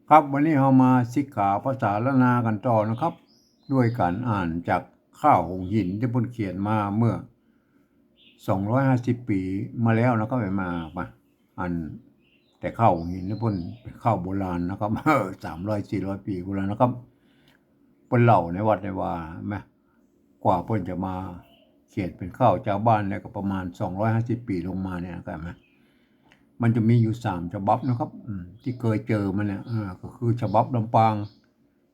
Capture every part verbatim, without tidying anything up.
ครับ วันนี้เฮามาศึกษาภาษาล้านนากั๋นต่อนะครับ ด้วยก๋านอ่านจากข้าวหงส์หินตี้เปิ้นเขียนมาเมื่อ สองร้อยห้าสิบ ปี๋มาแล้วนะครับ มา มา อัน แต่ข้าวหงส์หินนี่เปิ้นเป๋นข้าวโบราณนะครับ สามร้อย สี่ร้อย ปี๋กูแล้วนะครับ เปิ้นเล่าในวัดในวา แหม กว่าเปิ้นจะมาเขียนเป๋นข้าวจาวบ้านเนี่ยก็ประมาณ สองร้อยห้าสิบ ปี๋ลงมาเนี่ยนะครับ มันจะมีอยู่สามฉบับนะครับ อืม ตี้เกยเจอมาเนี่ย อ่า ก็คือฉบับลำปาง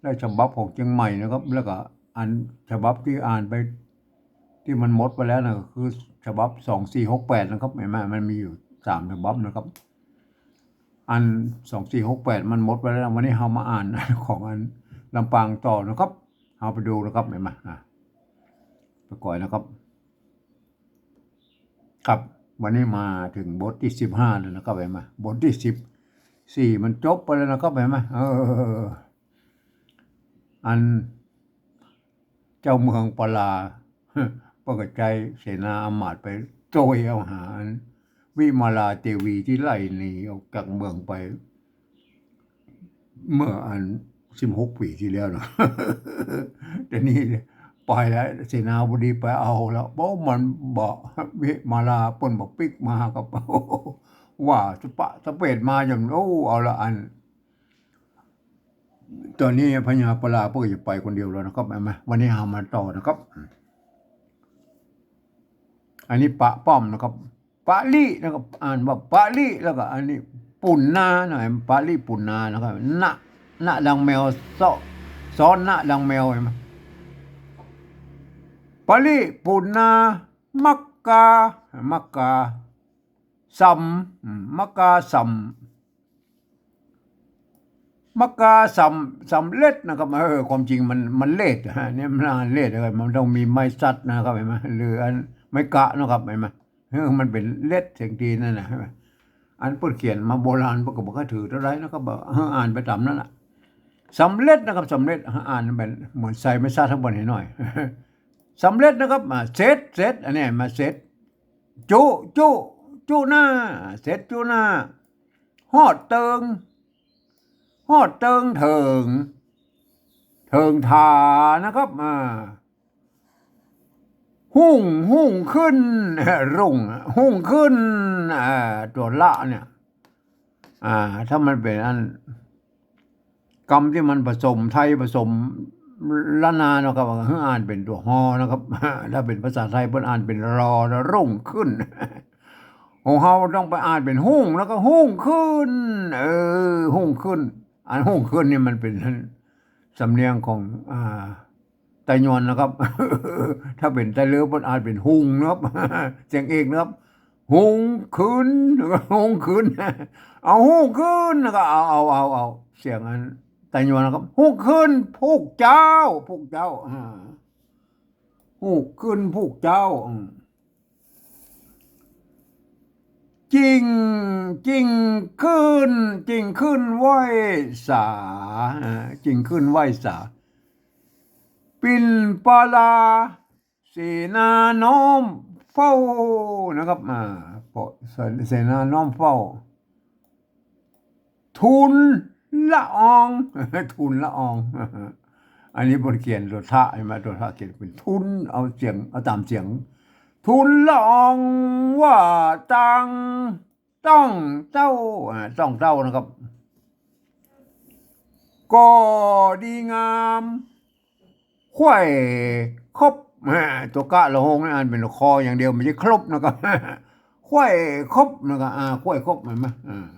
และฉบับของเจียงใหม่นะครับ แล้วก็อันฉบับตี้อ่านไป ตี้มันหมดไปแล้วนะ ก็คือฉบับ สองสี่หกแปด นะครับ หันก่อ มันมีอยู่สามฉบับนะครับ อัน สองสี่หกแปด มันหมดไปแล้วนะ วันนี้เฮามาอ่านของอันลำปางต่อนะครับ เฮาไปดูนะครับ หันก่อ อ่ะ ไปก่อนนะครับ ครับ วันนี้มาเถิงบทตี้สิบห้าแล้วนะครับ หันก่อ บทตี้สิบสี่มันจบไปแล้วนะครับ หันก่อ เออ อันเจ้าเมืองปาลา เปิ้นก็ใจ๊เสนาอำมาตย์ไปโต้ยเอาหาอันวิมาลาเตวีตี้ไล่หนีออกจากเมืองไป เมื่ออัน สิบหก ปี๋ตี้แล้วนะ แต่นี่ไปแล้ว เสนาบดีไปเอาแล้ว เพราะมันบ่ วิมาลาเปิ้นบ่ปิ๊กมาครับ ว่าสะปะสะเปดมาจ๋น โอ้ เอาละอัน ต๋อนนี้พญาปาลาเปิ้นก็จะไปคนเดียวแล้วนะครับ หันก่อ วันนี้เฮามาต่อนะครับ อันนี้ปะป้อมนะครับ ปะลินะครับ อ่านว่าปะลิ แล้วก็อันนี้ปุณณานะ ปะลิปุณณานะครับ ณ ณ ดังแมว สอ สอ ณ ดังแมว หันก่อ ปะลิปุณณา มัคคา มัคคา สำ อืม มัคคาสำ มัคคาสำ สำเร็จนะครับ เออ ความจริงมัน มันเร็จฮะ เนี่ยมันอ่านเร็จนะครับ มันต้องมีไม้สัตว์นะครับ หันก่อ หรืออันไม้กะนะครับ หันก่อ เออ มันเป๋นเร็จเสียงตีนนั่นนะ หันก่อ อันเปิ้นเขียนมาโบราณเปิ้นก็บ่ค่อยถือเต้าใดนะครับ เออ อ่านไปต๋ามนั้นน่ะ สำเร็จนะครับ สำเร็จ อ่านเป๋นเหมือนใส่ไม้สัตว์ข้างบนให้หน่อย สำเร็จนะครับ อ่า เสร็จ เสร็จ อันนี้มาเสร็จ จุ จุ จุหน้า เสร็จจุหน้า ฮอดเติง ฮอดเติงเถิง เถิงฐานะครับ อ่า ฮุ่ง ฮุ่งขึ้น รุ่ง ฮุ่งขึ้น อ่า ตั๋วละเนี่ย อ่า ถ้ามันเป๋นอัน กำตี้มันผสมไทยผสมล้านนาเนาะครับ ก็อ่านเป๋นตั๋วฮอนะครับ ถ้าเป๋นภาษาไทยเปิ้นอ่านเป๋นรอนะ รุ่งขึ้น ของเฮาต้องไปอ่านเป๋นฮุ่ง แล้วก็ฮุ่งขึ้น เออ ฮุ่งขึ้น อันฮุ่งขึ้นนี่มันเป๋นสำเนียงของ อ่า ไตยวนนะครับ ถ้าเป๋นไตเหลือเปิ้นอ่านเป๋นฮุ่งนะครับ เสียงเอกนะครับ ฮุ่งขึ้น ฮุ่งขึ้น เอาฮุ่งขึ้น แล้วก็เอา เอา เอา เอา เสียงอันไตยวนนะครับ ฮุ่งขึ้น ผู้เจ้า ผู้เจ้า อ่า ฮุ่งขึ้น ผู้เจ้า อืม จิ่ง จิ่งขึ้น จิ่งขึ้นไหว้สา อ่า จิ่งขึ้นไหว้สา ปิ่นปาลา เสนาน้อมเฝ้านะครับ อ่า เฝ้า เสนาน้อมเฝ้า ทูลละออง ทูลละออง อันนี้เปิ้นเขียนตั๋วทะหันก่อ ตั๋วทะเขียนเป๋นทุน เอาเสียง เอาต๋ามเสียง ทูลละอองว่าตางต้องเต้า อ่า ต้องเต้านะครับ ก็ดีงาม ไขว่คบ อ่า ตั๋วกะละหงนี่อ่านเป๋นคออย่างเดียว บ่ใจ้ครบนะครับ ไขว่คบนะครับ อ่า ไขว่คบ หันก่อ อ่า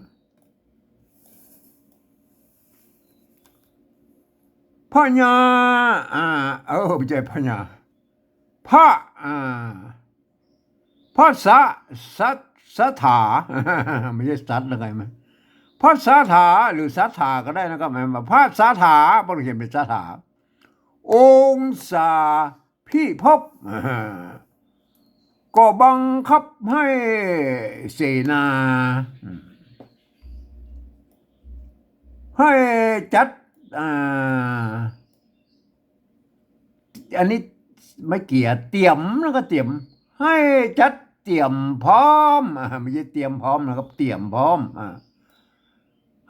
พญา อ่า เออ บ่ใจ้พญา พระ อ่า พระสะ สะ สถา บ่ใจ้สัตว์นะครับ พระสถา หรือสถาก็ได้นะครับ พระสถา เปิ้นเขียนเป๋นสถา องสาพิภพ อ่า ก็บังคับหื้อเสนา อืม หื้อจัด อ่า อันนี้ไม่เกี่ยว เตรียม แล้วก็เตรียม หื้อจัดเตรียมพร้อม อ่า บ่ใจ้เตรียมพร้อมนะครับ เตรียมพร้อม อ่า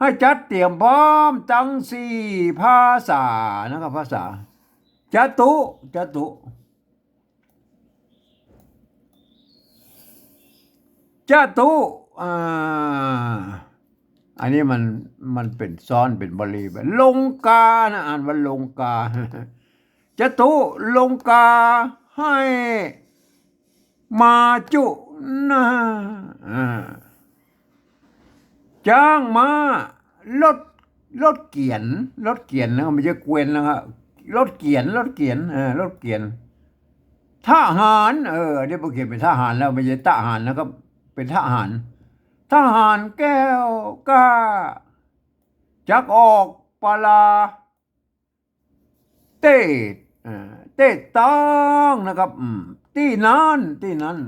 ให้จัดเตรียมพร้อมตังสี่ภาษานะครับ ภาษา จตุ จตุ จตุ อ่า อันนี้มัน มันเป๋นซ้อน เป๋นบาลีไป ลงกานะ อ่านว่าลงกา จตุ ลงกา ให้ มาจุนา อ่า จ้างม้า รถ รถเก๋วียน รถเก๋วียนนะ ไม่ใช่เกวียนนะครับ รถเก๋วียน รถเก๋วียน เออ รถเก๋วียน ทหาร เออ อันนี้พอเขียนเป๋นทหารแล้ว ไม่ใช่ตะหารนะครับ เป๋นทหาร ทหารแก้วกล้า จักออกปาลา เตด อ่า เตดต้องนะครับ อืม ตี้นั้น ตี้นั้น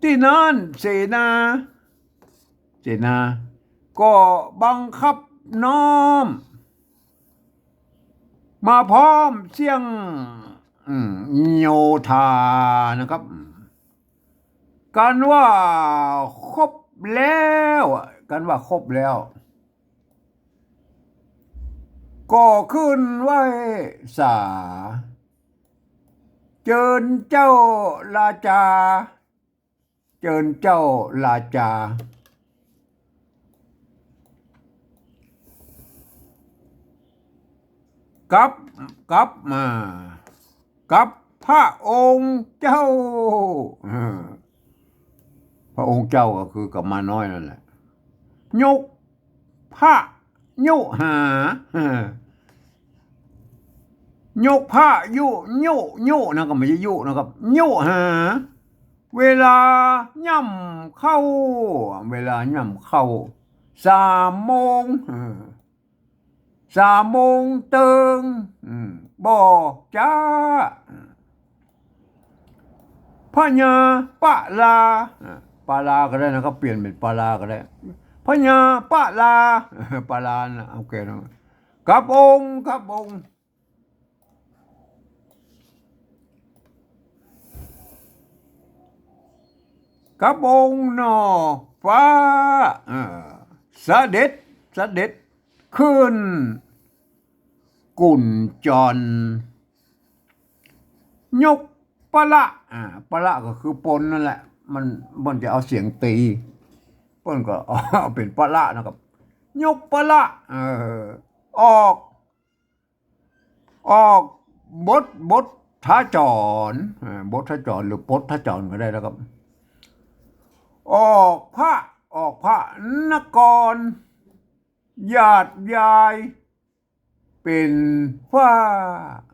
ตี้นั้น เสนา เสนา ก็บังคับน้อม มาพร้อมเสี้ยง อืม โยธานะครับ อืม กันว่าครบแล้ว กันว่าครบแล้ว ก็ขึ้นไหว้สา เจิญเจ้าราจา เจิญเจ้าราจา กับ กับมา กับพระองค์เจ้า เออ พระองค์เจ้าก็คือกุมารน้อยนั่นแหละ ยกพระยุหา เออ ยกพระยุ ยุ ยุนะ ก็ไม่ใช่ยุนะครับ ยุหา เวลาย่ำเข้า เวลาย่ำเข้า สามโมง เออ สามโมงเติง อืม บ่จ๊า พญาปะลา อ่ะ ปาลาก็ได้นะครับ เปลี่ยนเป๋นปาลาก็ได้ พญาปะลา ปาลานะ โอเคนะ กับองค์ กับองค์ กับองค์หน่อฟ้า อ่า เสด็จ เสด็จขึ้นกุญจร ยกปะละ อ่า ปะละก็คือปนนั่นแหละ มัน มันจะเอาเสียงตี เปิ้นก็เอาเป๋นปะละนะครับ ยกปะละ เออ ออก ออกบท บททจร เอ่อ บททจรหรือปททจรก็ได้นะครับ ออกพระ ออกพระนคร หยาดยายเป๋นฟ้า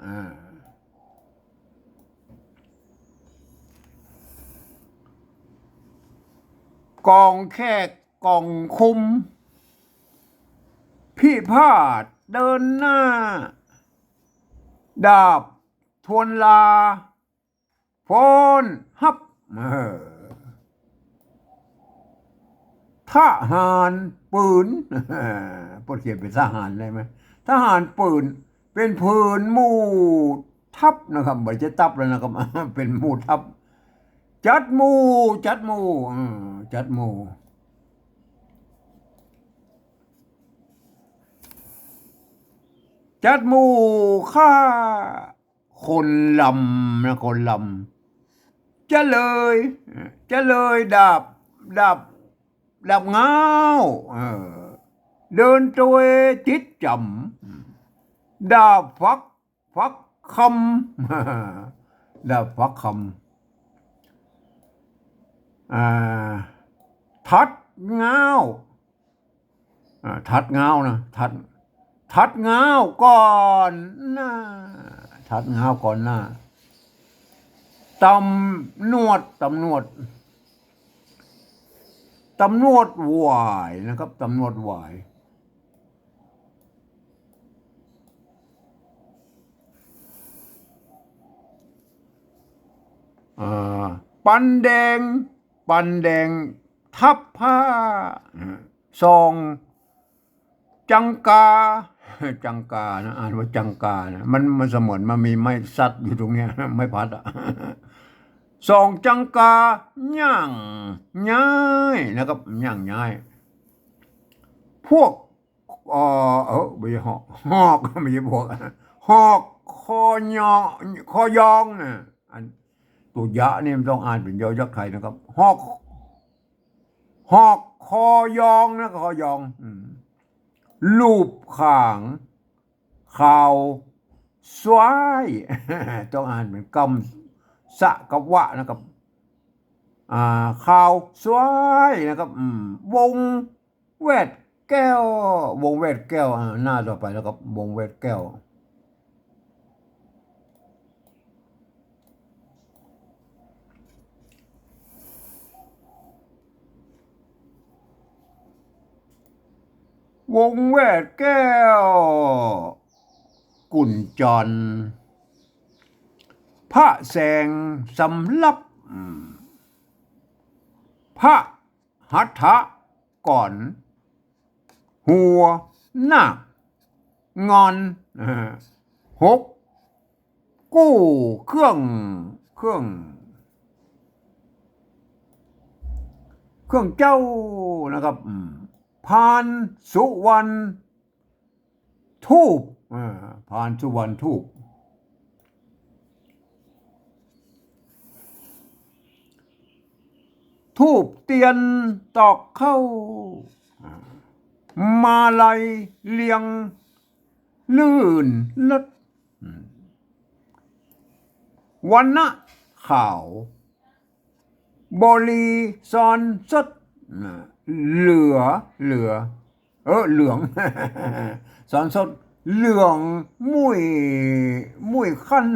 อ่า กองแขกกองคุ้ม พิพาทเดินหน้า ดาบทวนลา ฟ้อนฮับ เออ ทหารปืน เปิ้นเขียนเป๋นทหารได้ไหม ทหารปืน เป๋นปืนหมู่ทัพนะครับ บ่ใจ้ตับแล้วนะครับ เป๋นหมู่ทัพ จัดหมู่ จัดหมู่ เออ จัดหมู่ จัดหมู่ข้า คนลำนะ คนลำ จะเลย จะเลยดาบ ดาบ ดาบง้าว เออ เดินตวยจิตจ๋ำ ดาบฟัก ฟักคำ ดาบฟักคำ อ่า ทัดง้าว อ่า ทัดง้าวนะ ทัด ทัดง้าวก่อนหน้า ทัดง้าวก่อนหน้า ตำรวจ ตำรวจ ตำรวจหวายนะครับ ตำรวจหวาย อ่า ปันแดง ปันแดงทับผ้า อ่า ส่อง จังกา จังกานะ อ่านว่าจังกานะ มัน มันเสมือนมันมีไม้สักอยู่ตรงเนี้ย ไม้พัดอะ สองจังกา ย่างย้ายนะครับ ย่างย้าย พวก เอ่อ เออ บ่ใจ้หอก หอก บ่ใจ้พวก หอกคอยอ คอยองนะ อัน ตั๋วยะนี่มันต้องอ่านเป๋นยอยักษ์ไทยนะครับ หอก หอกคอยองนะ คอยอง อืม ลูบข่าง ข่าวซ้าย ต้องอ่านเป๋นกำ สะกับวะนะครับ อ่า ข่าวซ้ายนะครับ อืม วงแวดแก้ว วงแวดแก้ว อ่า หน้าต่อไปนะครับ วงแวดแก้ว วงแวดแก้ว กุญจร พระแสงสำรับ อืม พระหัตถกร หัวนาคงอน เอ่อ หก กู้เครื่อง เครื่อง เครื่องเจ้านะครับ อืม พานสุวรรณธูป อ่า พานสุวรรณธูป ธูปเตียนตอกข้าว อ่า มาลัยเรียง ลื่นรส อืม วรรณะขาว บรีสอนสด อ่า เหลือ เหลือ เออ เหลือง สอนสด เหลืองมุ่ย มุ่ยขั้น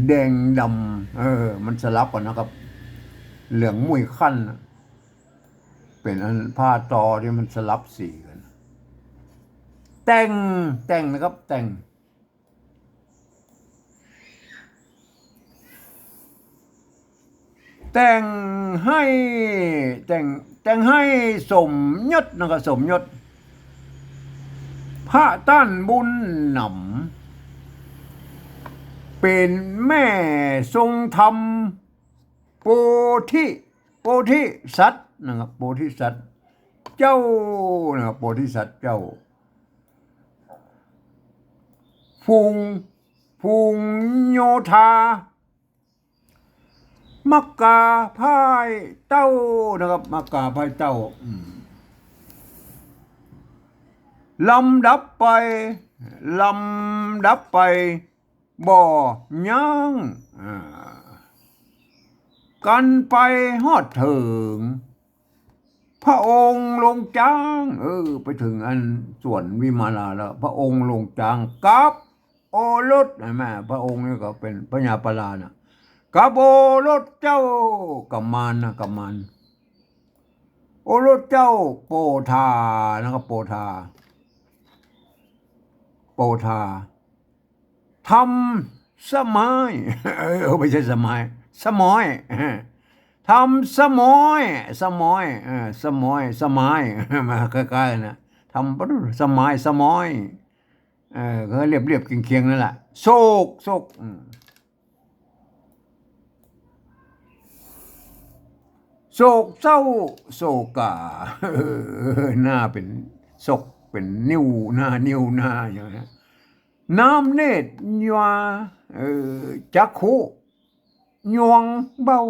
แดงดำ เออ มันสลับกั๋นนะครับ เหลืองมุ่ยขั้น เป๋นอันผ้าตอตี้มันสลับสีกั๋น แต่ง แต่งนะครับ แต่ง แต่งหื้อ แต่ง แต่งหื้อสมยศนะครับ สมยศ พระต้านบุญหนำ เป๋นแม่ทรงธรรม โพธิ โพธิสัตว์นะครับ โพธิสัตว์เจ้านะครับ โพธิสัตว์เจ้า ฝูง ฝูงโยธา มักกาพ่ายเต้านะครับ มักกาพ่ายเต้า อืม ลำดับไป ลำดับไป บ่ยั้ง อ่า กันไปฮอดเถิง พระองค์ลงจ๊าง เออ ไปเถิงอันสวนวิมาลาแล้ว พระองค์ลงจ๊างกับโอรส หันก่อ พระองค์นี่ก็เป๋นพญาปาลานะ กับโอรสเจ้า กุมารนะ กุมาร โอรสเจ้าโปธานะครับ โปธา โปธา ทำสมาย เออ ไม่ใช่สมาย สมอย ทำสมอย สมอย เออ สมอย สมาย มาใก้ๆ นะ ทำสมาย สมอย เออ ก็เรียบๆ เคียงๆ นั่นแหละ โศก โศก อืม โศกเศร้าโศกา เออ หน้าเป๋นศก เป๋นนิ้ว หน้านิ้ว หน้าอย่างนี้ น้ำเนตรยวา เออ จักขุยวงเบ้า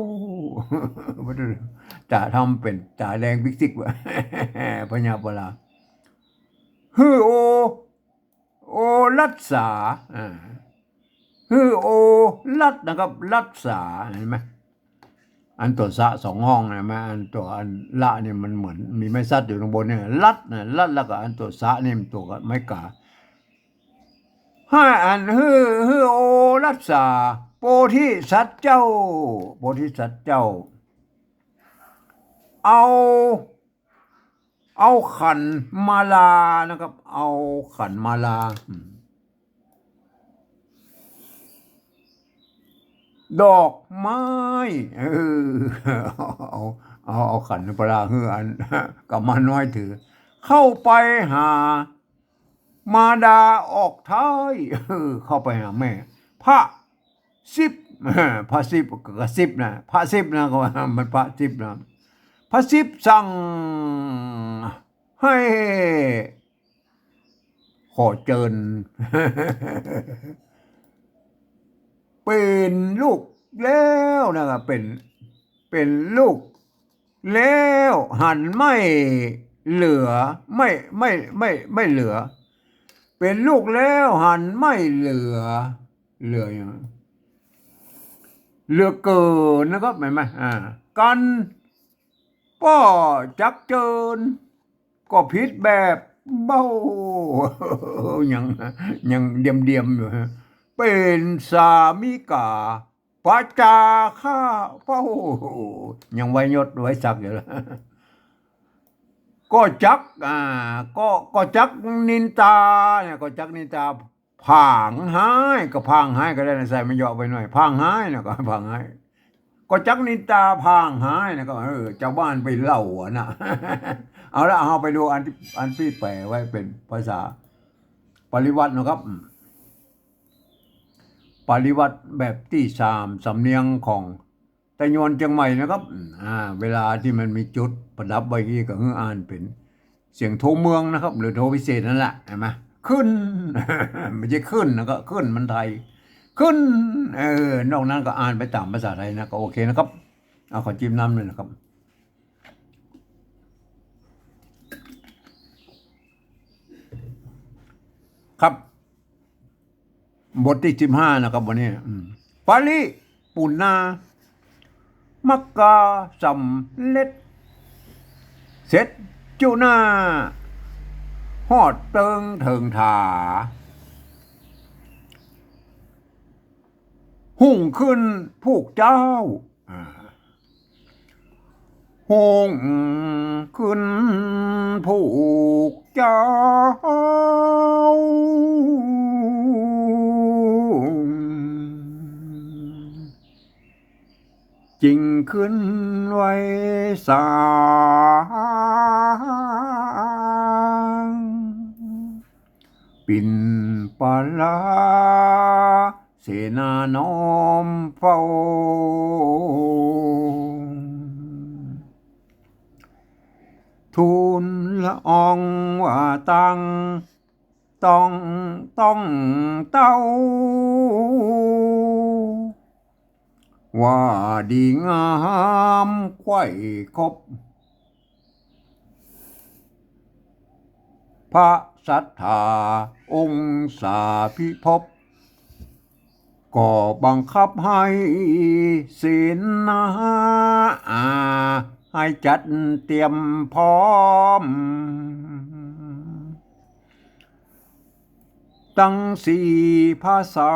ต๋าทำเป๋นต๋าแดงปิ๊กติ๊กว่ะ พญาปาลา หื้อโอ โอรัสสา อ่า หื้อโอรัสนะครับ รัสสา หันก่อ อันตั๋วสะสองห้องหันก่อ อันตั๋วอันละนี่มันเหมือนมีไม้สัตว์อยู่ข้างบนเนี่ย รัสนะ รัส แล้วก็อันตั๋วสะนี่มันตั๋วกับไม้กา หื้ออัน หื้อ หื้อโอรัสสา โพธิสัตว์เจ้า โพธิสัตว์เจ้า เอา เอาขันมาลานะครับ เอาขันมาลา อืม ดอกไม้ เออ เอา เอา เอาขันมาลาหื้ออัน กุมารน้อยถือ เข้าไปหา มารดาออกท้าย เออ เข้าไปหาแม่ พระสิบ พระสิบก็กระซิบนะ พระสิบนะ ก็ว่ามันพระสิบนะ พระสิบสั่ง หื้อ ขอเจิญ เป๋นลูกแล้วนะครับ เป๋น เป๋นลูกแล้วหันไม่เหลือ ไม่ ไม่ ไม่ ไม่เหลือ เป๋นลูกแล้วหันไม่เหลือ เหลือหยัง เหลือเกินนะครับ หันไม่ อ่า กัน ป้อจักเจิญ ก็ผิดแบบเบ้า ยัง ยังเดียมๆ อยู่ฮะ เป๋นสามิก๋า ปะจ๋าข้าเป้า ยังไว้ยศไว้ศักดิ์อยู่ละ ก็จัก อ่า ก็ ก็จักนินตาเนี่ย ก็จักนินตา ผางฮ้าย ก็ผางฮ้ายก็ได้นะ ใส่มาเหยาะไปหน่อย ผางฮ้ายนะ ก็ผางฮ้าย ก็จักนินตาผางฮ้ายนะ ก็ เออ จาวบ้านไปเล่าอะนะ เอาละ เฮาไปดูอันตี้ อันตี้แป๋ไว้เป๋นภาษาปริวรรตนะครับ อืม ปริวรรตแบบตี้สาม สำเนียงของ ไตยวนเจียงใหม่นะครับ อ่า เวลาตี้มันมีจุดประดับไว้อย่างนี้ก็หื้ออ่านเป๋นเสียงโทเมืองนะครับ หรือโทวิเศษนั่นแหละ หันไหม ขึ้น ไม่ใช่ขึ้นนะ ก็ขึ้นมันไทย ขึ้น เออ นอกนั้นก็อ่านไปต๋ามภาษาไทยนะ ก็โอเคนะครับ เอา ขอจิบน้ำหน่อยนะครับ ครับ บทตี้สิบห้านะครับ วันนี้ อืม ปริปุณณา มัคคาสำเร็จ เสร็จจุหน้า ฮอดเติงเถิงถา ฮุ่งขึ้นผูกเจ้า อ่า ฮุ่งขึ้นผูกเจ้า จึงขึ้นไหว้สาง ปิ่นปะลา เสนาน้อมเฝ้า ทูลละอองว่าตัง ต้อง ต้องเต้า ว่าดีงามใคร่ครบ พระสัตถาองค์สาพิภพ ก็บังคับให้เสนา อ่า ให้จัดเตรียมพร้อม ตังสี่ผสา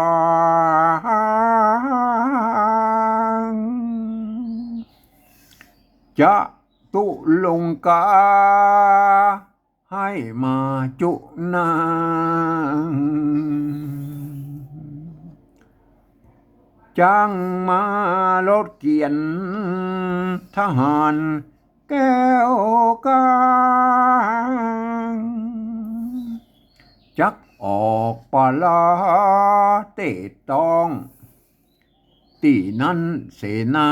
น จตุลงกา ให้มาจุหน้า จ้างม้ารถเกียรติทหารแก้วกล้า จักออกปะลาเตะต้อง ตี้นั้นเสนา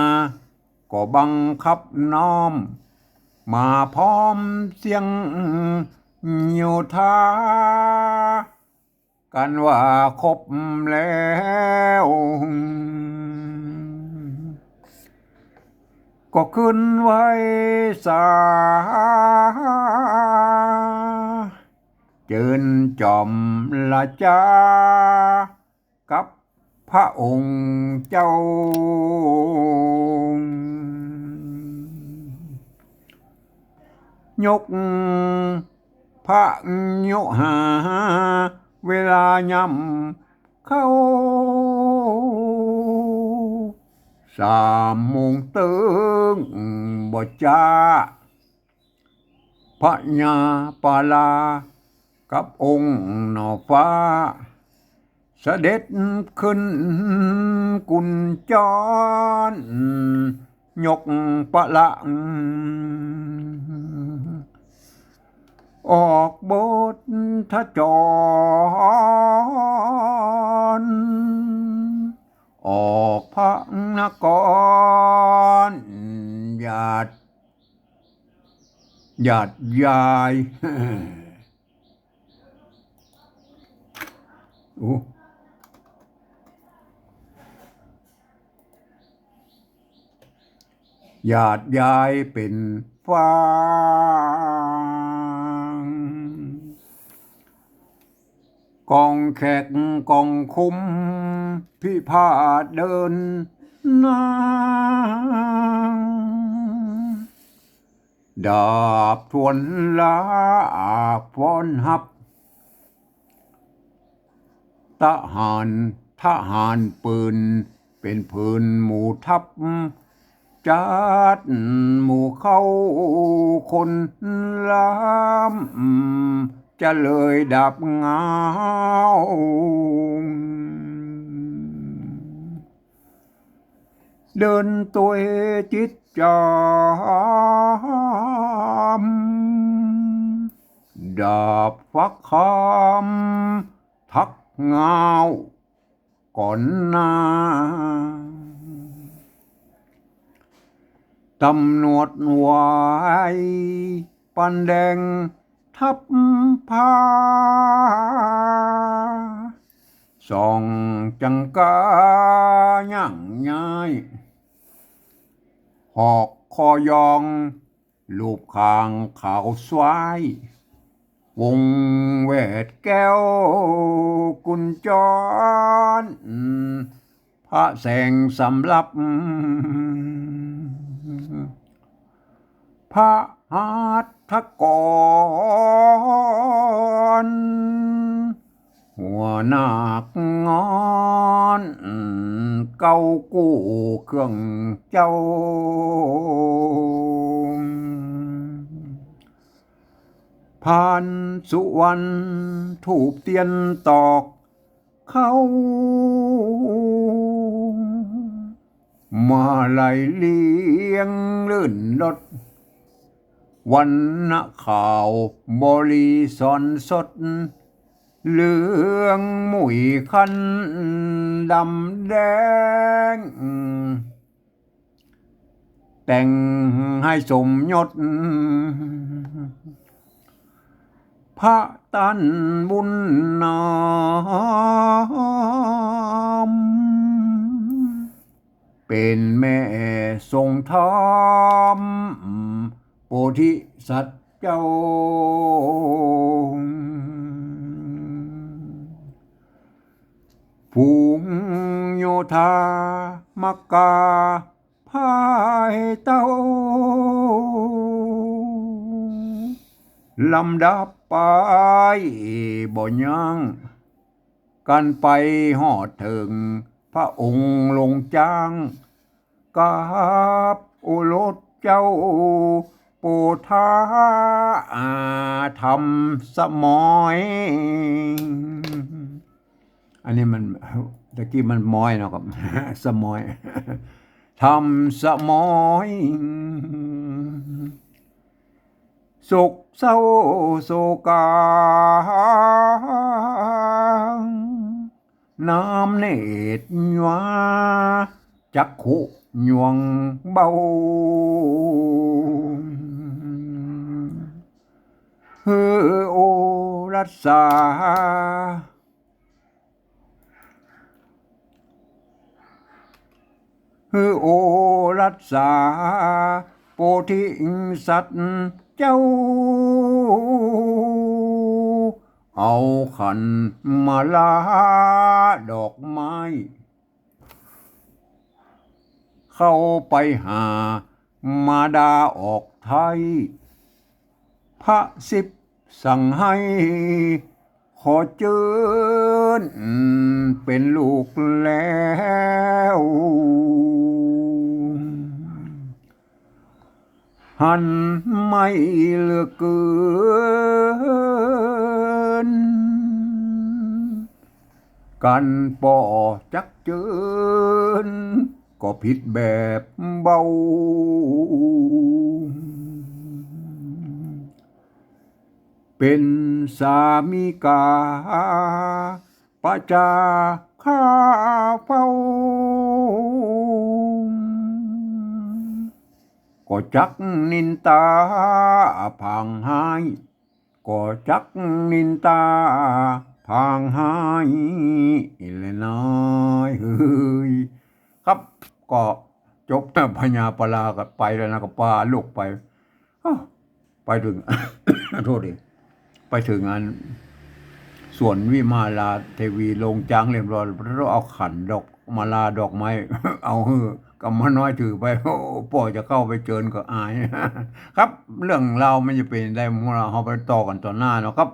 ก็บังคับน้อม มาพร้อมเสียงโยธา กันว่าครบแล้ว ก็ขึ้นไหว้สา เจิญจอมราชา กับพระองค์เจ้า ยกพระโยหา เวลายามเข้า สามโมงเติงบ่จ๊า พญาปาลากับองค์หน่อฟ้า เสด็จขึ้นกุญจร ยกปะละ ออกบทจร ออกพระนคร หยาด หยาดยาย โอ้ หยาดยายเป๋นฟาง กองแขกกองคุ้ม พิพาทเดินนาง ดาบทวนลาฟ้อนฮับ ทหาร ทหารปืน เป๋นปืนหมู่ทัพ จัดหมู่เข้าคนล้ำ จะเลยดาบเงา เดินตวยจิตจำ ดาบฟักคำ ทักเงาก่อนหน้า ตำรวจไหวปานแดงทัพพา ส่องจังกาย่างย้าย หอกคอยอง ลูบคางขาวสวาย วงแหวดแก้วกุญจร พระแสงสำรับ พระหัตถกร หัวนาคงอน เก้ากู้เครื่องเจ้า พานสุวรรณธูปเตียนตอกเข้า มาลัยเลี้ยงรื่นรส วรรณะขาวบริสรสด เหลืองมุ่ยคันดำแดง แต่งให้สมยศ พระต้านบุญนำ เป๋นแม่ทรงธรรม โพธิสัตว์เจ้า ฝูงโยธามักกาพายเต้า ลำดับไปบ่ยั้ง กันไปฮอดเถิงพระองค์ลงจ้าง กับโอรสเจ้าโปธา อา ธรรมสมอย อันนี้มัน ตะกี้มันมอยเนาะครับ สมอย ธรรมสมอย โศกเศร้าโศกา น้ำเนตรยวา จักขุยวงเบา หื้อโอรสา หื้อโอรสา โพธิสัตว์เจ้า เอาขันมาลาดอกไม้ เข้าไปหามาดาออกไท้ พระสิบสั่งให้ ขอเจิญเป๋นลูกแล้ว หันไม้เหลือเกิน กันป้อจักเจิญ ก็ผิดแบบเบา เป๋นสามิกา ประจาข้าเฝ้า ก็จักนินตาผางฮ้าย ก็จักนินตาผางฮ้ายแลน้อยเฮ้ย ครับ ก็จบนะ พญาปลาก็ไปแล้วนะ ก็ปาลูกไป อ้าว ไปเถิง โทษที ไปเถิงอัน สวนวิมาลาเทวี โลงจ๊างเรียบร้อย แล้วเอาขันดอกมาลาดอกไม้ เอาหื้อ ก๋ำม้าน้อยถือไป โอ้ ป้อจะเข้าไปเจิญก็อาย ครับ เรื่องราวมันจะเป๋นจะใด เฮาไปต่อกั๋นต่อหน้าเนาะครับ